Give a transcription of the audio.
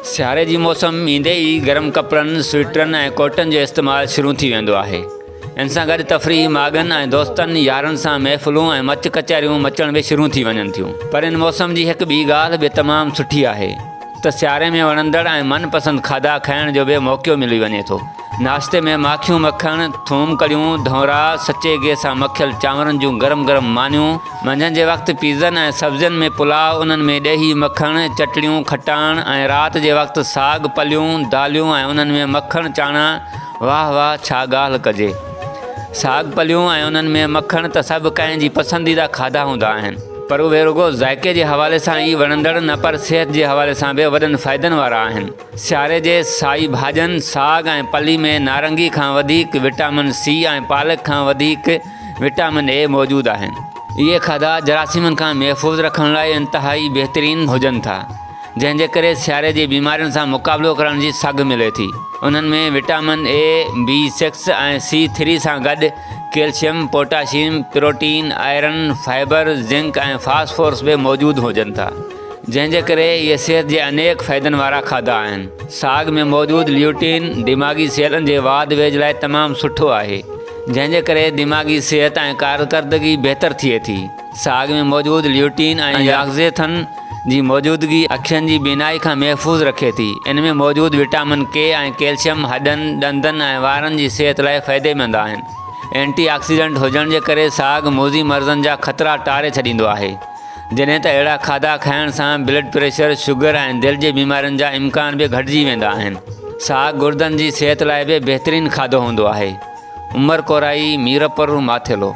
سياري جي موسم ايندي ئي گرم ڪپڙن، سوئيٽرن ۽ ڪوٽن جو استعمال شروع ٿي ويندو آهي. ان سان گڏ تفريحي ماڳن ۽ دوستن يارن سان محفلون ۽ مچ ڪچهريون مچڻ به شروع ٿي وڃن ٿيون. پر ان موسم جي هڪ ٻي ڳالهه به تمام سٺي آهي ته سياري ۾ وڻندڙ ۽ من پسند کاڌا کائڻ جو به موقعو ملي وڃي ٿو. ناشتي ۾ ماکيون مکڻ، ٿوم ڪڙيون، ڌؤنرا، سچي گيهه سان مکيل چانورن جون گرم گرم مانيون، منجهند جي وقت پيزن ۽ سبزين ۾ پلاء، انهن ۾ ڏهي، مکڻ، چٽڻيون، کٽاڻ ۽ رات جي وقت ساڳ، پليون، داليون ۽ انهن ۾ مکڻ چاڻا، واهه واهه ڇا ڳالهه ڪجي. ساڳ، پليون ۽ انهن ۾ مکڻ ته سڀ ڪنهن جي پسنديده کاڌا هوندا آهن. پر اهي رڳو ذائقي جي حوالي سان ئي وڻندڙ نه پر صحت جي حوالي سان به وڏن فائدن وارا آهن. سياري جي سائي ڀاڄين، ساڳ ۽ پلي ۾ نارنگي کان وڌيڪ وٽامن سي ۽ پالڪ کان وڌيڪ وٽامن اي موجود آهن. اهي کاڌا جراثيمن کان محفوظ رکڻ لاء انتهائي بهترين هجن ٿا، جنهن جي ڪري سياري جي بيمارين سان مقابلو ڪرڻ جي سگهه ملي ٿي. انهن ۾ وٽامن اي، بي سڪس ۽ سي ٿري سان گڏ calcium, potassium, protein, iron, fibre, zinc ۽ phosphorus به موجود هجن ٿا، جنهن جي ڪري اهي صحت جي انيڪ فائدن وارا کاڌا آهن. ساڳ ۾ موجود ليوٽين دماغي سيلن جي واڌ ويجهه لاء تمام سٺو آهي. جنهن جي ڪري دماغي صحت ۽ ڪارڪردگي بهتر ٿئي ٿي. ساڳ ۾ موجود ليوٽين ۽ ياگزيٿن جي موجودگي اکين جي بينائي کان محفوظ رکي ٿي. ان ۾ موجود وٽامن ڪي ۽ ڪيلشيم هڏن، ڏندن ۽ وارن جي صحت لاء فائديمند آهن. اينٽي آڪسيڊنٽ هجڻ جي ڪري ساڳ موذي مرضن جا خطرا ٽاري ڇڏيندو آهي. جڏهن ته اهڙا کاڌا کائڻ سان بلڊ پريشر، شگر ۽ دل جي بيمارين جا امڪان به گهٽجي ويندا آهن. ساڳ گردن جي صحت لاء به بهترين کاڌو هوندو آهي. عمر ڪورائي، ميرپور ماٿيلو.